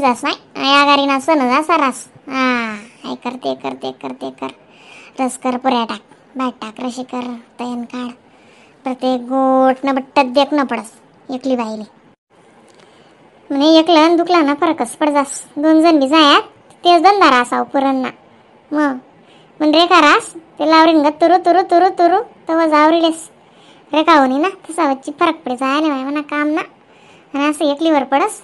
जास नाही आगारी ना सण असा रास. हा हे कर ते कर ते कर ते कर रस कर पुऱ्या टाक भात टाक रशी कर तयन काढ प्रत्येक गोट न बट्टत देख न पडस एकली बाईले म्हणे एकला आणि दुखला ना फरकच पड जास. दोन जण बी जायात तेच धंदा रासाव पुरण ना मग पण रेखा रास ते लावरीन ग तुरु तुरु तुरु तुरु तवा जावरीलेस रेखा होनी ना तसा वच्ची फरक पडे जायला माय म्हणा काम ना. आणि असं एकलीवर पडस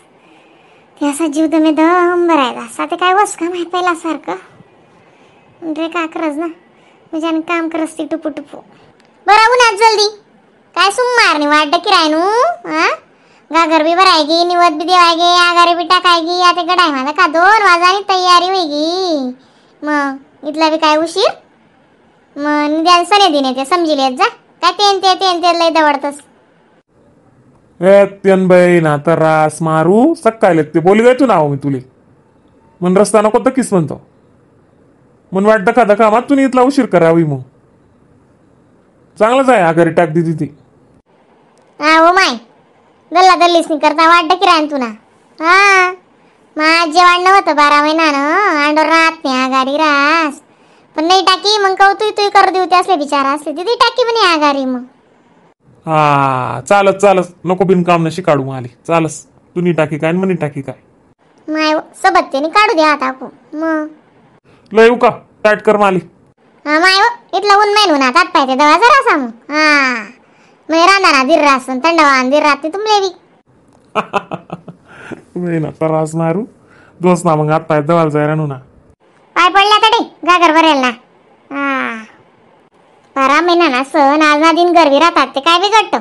ते असा जीव दमे दम भरायचा असा ते काय वस का माहित पहिला सारखं रेखा करस ना म्हणजे आणि काम करस ती टुपू टुपू बरं उन्हात जल्दी काय सुमारनी वाटतं किरायनू. हा गागर बी भरायगी निवत बी देवायगे आगारी बी टाकायगी आता गडाय मला का 2 वाजानी तयारी होईगी मग इथला बी काय उशीर मग निदान सने दिने ते समजिले जा काय तेन ते तेन ते लय दवडतस. ए तेन बाई ना तर रास मारू सकाळी ते बोली गय तू नाव मी तुले मन रस्ता नको तर किस म्हणतो मन वाट दखा दखा मात तुम्ही इथला उशीर करावी मग चांगलंच आहे आगारी टाक दिदी ती. हा हो my गल्ला गल्लीस नाही करता वाटतं की रान तुना. हा माझ जेवण नव्हतं 12 महिना ना अंडोर राहत नाही आगारी रास पण नाही टाकी मग कौतुक तुई करू देऊ ते असले बिचारा असले तिथे टाकी म्हणे आगारी मग. हा चालत चालत नको बिनकाम नशी काढू माली चालस तुम्ही टाकी काय म्हणे टाकी काय माय सोबत त्याने काढू द्या आता मग लय येऊ का टाट कर माली. हा माय इथलं ऊन मेन ऊन हातात पाहिजे दवा जरा असा मग. हा मग रांधा धीर रास थंडवा धीर राहते तुमले बी ना त्रास मारू दोस ना मग हात पाय दवाला जाय रानू ना पाय पडल्या तडे गागर भरेल ना. हा 12 महिना ना सण आज ना दिन गरबी राहतात ते काय बिघडतं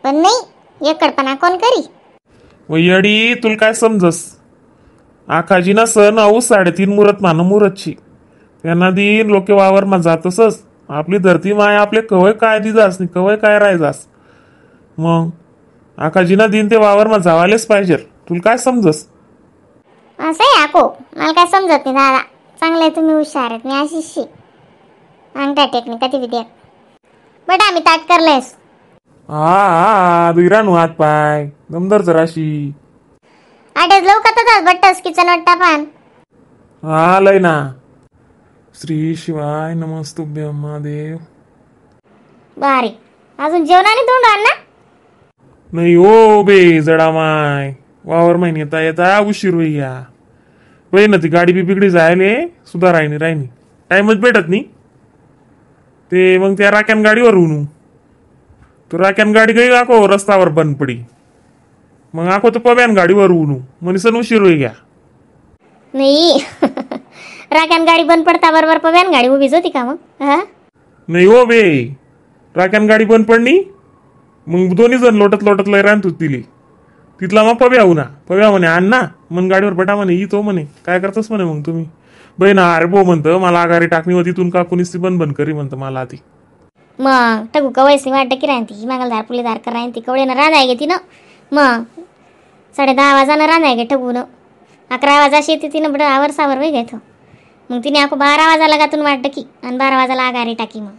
पण नाही एकडपणा कोण करी. येडी तुला काय समजस आखाजी ना सण आऊ 3.5 मुहूर्त मान मुहूर्तची त्यांना दिन लोके वावर मा जातसच आपली धरती माय आपले कवय काय दिजास नाही कवय काय राहायजास मग आखाजी ना दिन ते वावर मा जावालेच पाहिजे तुला काय समजस. असं आहे आको मला काय समजत नाही दादा चांगलं आहे तुम्ही हुशार आहेत मी अशीच शिक अंगठा टेकणी कधी बी द्या बट आम्ही ताट करलेस. हा हा दुरानू हात पाय दमदर जराशी आठच लवकर बट्टस किचन वाटता पान. हा लय ना. श्री शिवाय नमस्तुभ्यम महादेव. बारी अजून जेवणाने तोंड आण ना. नाही हो बे जडा माय वावर महिने येता येता उशीर होई या बाई ना ती गाडी बी बिगडी जायले सुद्धा राहिनी राहिनी टाइमच भेटत नाही ते मग त्या राक्यान गाडीवर होऊन तो राक्यान गाडी गई आको रस्त्यावर बंद पडी मग आको तो पव्यान गाडीवर होऊन म्हणून उशीर होई घ्या. नाही राक्यान गाडी बंद पडता बरोबर पव्यान गाडी उभीच होती का मग? हा नाही हो बे राक्यान गाडी बंद पडली मग दोन्ही जण लोटत लोटत लय राहतो तिली तिथला मग पव्या होऊ ना पव्या म्हणे आण ना मग गाडीवर बटा म्हणे ई तो म्हणे काय करतोस म्हणे मग तुम्ही बाई ना अरे बो म्हणतं मला आगारी टाकणी होती तिथून का कुणीच ती बंद बंद करी म्हणतं मला ती मग टकू कवयच नाही वाटतं की राहते मागलदार पुलेदार कर राहते कवळेनं रांधाय गे तिनं मग 10:30 वाजानं रांधाय गे ठगून 11 वाजा शेती तिनं बडं आवर सावर वय घेतो मग तिने आको 12 वाजाला गातून वाटतं की आणि 12 वाजाला आगारी टाकी मग.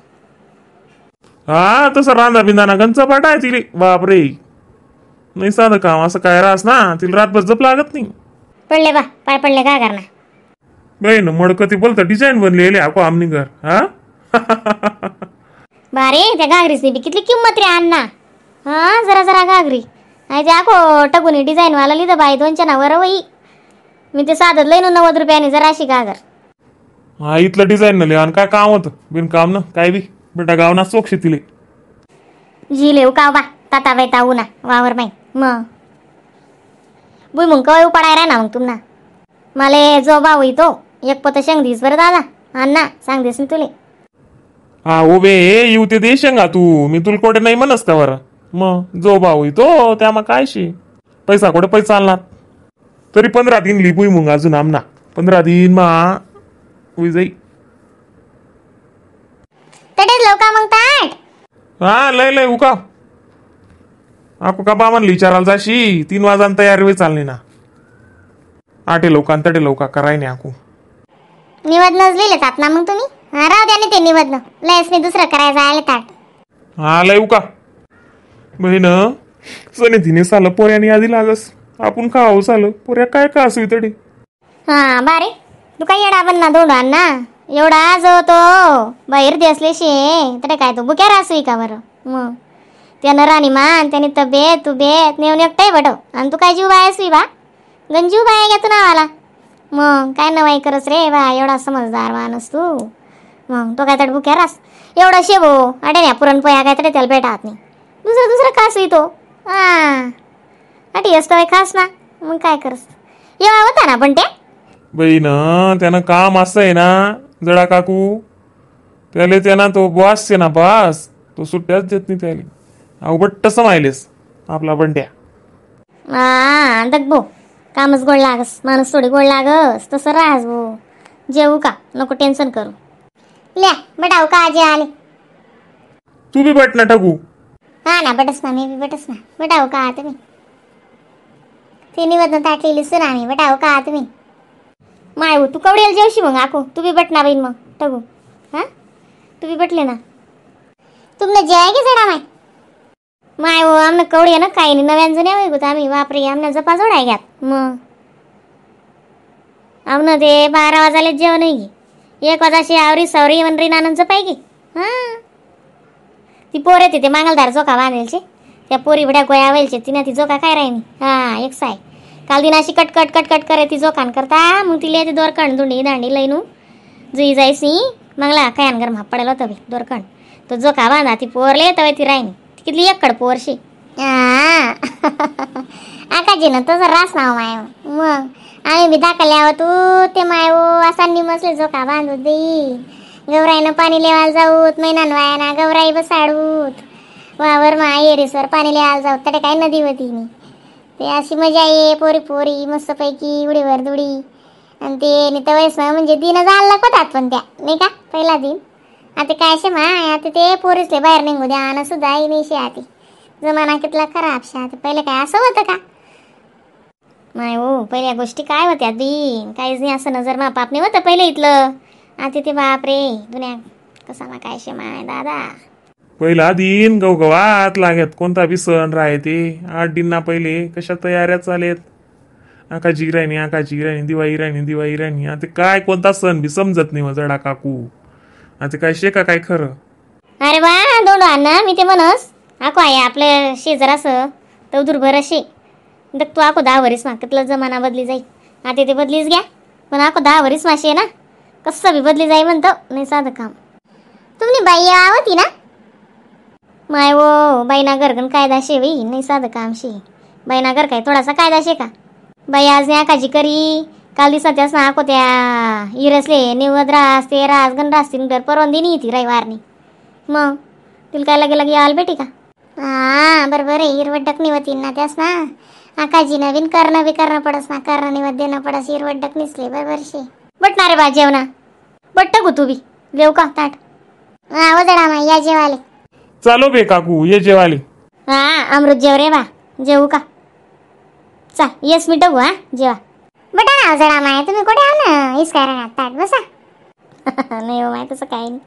हा तसं रांधा बिंदाना गंचा पाटा आहे तिले बापरे नाही साधं काम असं काय रास ना तिला रातभर जप लागत नाही. पडले बा पाय पडले का करणार बाई ना मडकं ती बोलतं डिझाईन बनलेली आको आमनी घर. हा बारे त्या घागरीसनी बी कितली किंमत रे अण्णा. हा जरा जरा घागरी आणि ते आको टकून डिझाईन वाला लिहिलं बाई 200 नावर वई मी ते साधत लई 90 रुपयाने जरा अशी घागर. हा इथलं डिझाईन नले आणि काय काम होतं बिनकाम ना काय बी बेटा गावना चोक्षे तिले झिले उकाव बा ताता बाई ताऊ ना वावर बाई मग भुईमुंग कवय उपाडाय राह ना मग तुम्हाला मला जो भाऊ तो एक पोत शेंग this बरं दादा अण्णा सांग this ना तुले. हा ओ बे येऊ ते दे शेंगा तू मी तुला कोठे नाही म्हणस का बरं मग जो भाऊ तो त्या मग काय शी पैसा कोठे पैसा आणला तरी 15 दिन ली भुईमुंग अजून आमना 15 दिन मा जाई तडेच लवका मग ताट. हा लय लय उका आको का बा म्हणली विचारायला जाशी 3 वाजान तयारी होई चालली ना आठे लवका तडे लवका कराय नाही आकू निवद नजलेले तात ना मग तुम्ही. हा राहू द्या ना ते निवदन लयच नाही दुसरं करायचं आले ताट. हा लय उका बहीण सने तिने साला पोऱ्याने आधी लागस आपण खाऊ झालं पुऱ्या काय का असू तडी. हा बारे तू काय येडा पण ना दोंड ना एवढा जो तो बाहेर देसले शे तडे काय तू बुक्या रासू का बरं. मग त्यानं राणी मान त्याने तब्येत तुबेत नेऊन एकटाय बटव आणि तू काय जीव बाय सुई बा गंजीव बाय घ्या तू नावाला. मग काय नवाई करस रे बा एवढा समजदार माणूस तू. मग तो काय तड बुक्या रास एवढा शेवो अडे ना पुरणपोळ्या काय तरी त्याला भेटात नाही दुसरं दुसरं खास तो. हा अटी असतं खास ना मग काय करस येवा होता ना पण ते बाई ना त्यानं काम असं आहे ना जडा काकू त्याले त्यांना तो बॉस आहे ना बॉस तो सुट्ट्याच देत नाही त्याले. अहो बट्ट समायलेस आपला बंट्या. हा दग भो कामच गोड लागस माणूस थोडी गोड लागस तसं राहस भो. जेवू का नको टेन्शन करू ल्या बटाव का आजी आले. तू बी बट ना टाकू. हा ना बटस ना मी बी बटस ना बटाव का तुम्ही ते निवत ताटलेली सुना आम्ही बटाव का तुम्ही माय हो तू कवडेल जेवशी मग आको तू बी बट ना बहीण मग टाकू. हा तू बी बटले ना तुमनं जेवाय की जडा माय माय हो आमनं कवडी ना काही नाही नव्यान जुन्या होई आम्ही बापरे आमना जपा जोडाय घ्यात. मग आमनं ते 12 वाजाले जेवण आहे की 1 वाजाशी आवरी सावरी मनरी नानन जपाय की. हां ती पोर येते ते मांगलदार जोका बांधेलचे त्या पोरी बड्या गोया वेलचे तिनं ती जोका काय राहिनी. हा एक साय काल दिन अशी cut cut cut cut करे ती जोकान करता मग तिला ते दोरकण दुंडी दांडी लईनू जुई जायसी मागला कायान गरम हा पडेल होतं बी दोरकण तो जोका बांधा ती पोरले तवे ती राहिनी कितली एकड पोरशी. आकाजी ना तसं रास नाव माय मग आम्ही बी दाखले तू ते माय हो असा निमसले जोका बांधू देई गौराईनं पाणी लेवायला जाऊत महिनान वायाना गौराई बसाडूत वावर मा एरीसवर पाणी लेवायला जाऊत तडे काय नदी होती नी ते अशी मजा ये पोरी पोरी मस्तपैकी उडीवर दुडी आणि ते नितवयस म्हणजे दिन झाला होतात पण त्या नाही का पहिला दिन. आता काय शे माय आता ते पोरीसले बाहेर निघू द्या आणि सुद्धा नाही शे आती जमाना कितला खराब शे. आता पहिले काय असं होतं का माय हो पहिल्या गोष्टी काय होत्या दिन काहीच नाही असं नजर मा पाप नाही होतं पहिले इथलं. आता ते बापरे दुन्या कसा मा काय शे माय दादा. पहिला दिन गवगवात लागत कोणता बी सण राहते 8 दिन ना पहिले कशा तयाऱ्या चालेत आकाची राणी आकाची राणी दिवाळी राणी दिवाळी राणी. आता काय कोणता सण बी समजत नाही जडा काकू. आता काय शे का काय खरं. अरे वा दोंडो अण्णा मी ते म्हणस आको आहे आपल्या शेजार असं तर दुर्भर असे दग तू आको 10 वरीस मा कितला जमाना बदली जाई. आता ते बदलीच घ्या पण आको 10 वरीस माशे ना कसं बी बदली जाई म्हणतो नाही साधं काम. तुम्ही बाई आवती ना माय वो बाईना घरगण कायदा शे बाई नाही साधं काम शे. बाईना घर काय थोडासा कायदा शे का बाई आज नाही आकाजी करी काल दिवसा त्यास ना आको त्या इरसले निवद रास ते रास गण रास तीन घर परवानगी नाही ती रविवारनी मग तिला काय लगे लगे याल बेटी का. हा बरोबर आहे हिरवट डकणी होती ना त्यास ना आकाजी नवीन करणं बी करणं पडस ना करणं निवत देणं पडस हिरवट डक निसले बरोबर शे. बटणार रे बा जेवणा बट्ट गो तू बी लेव का ताट. हा वजडा मा या जेवाले. चालो बे काकू ये जेवाले. हा अमृत जेव रे बा जेवू का चा येस मी टगू. हा जेवा बटा ना जरा माय तुम्ही कुठे आहो ना इस कारण ताट बसा. नाही हो माय तसं काही नाही.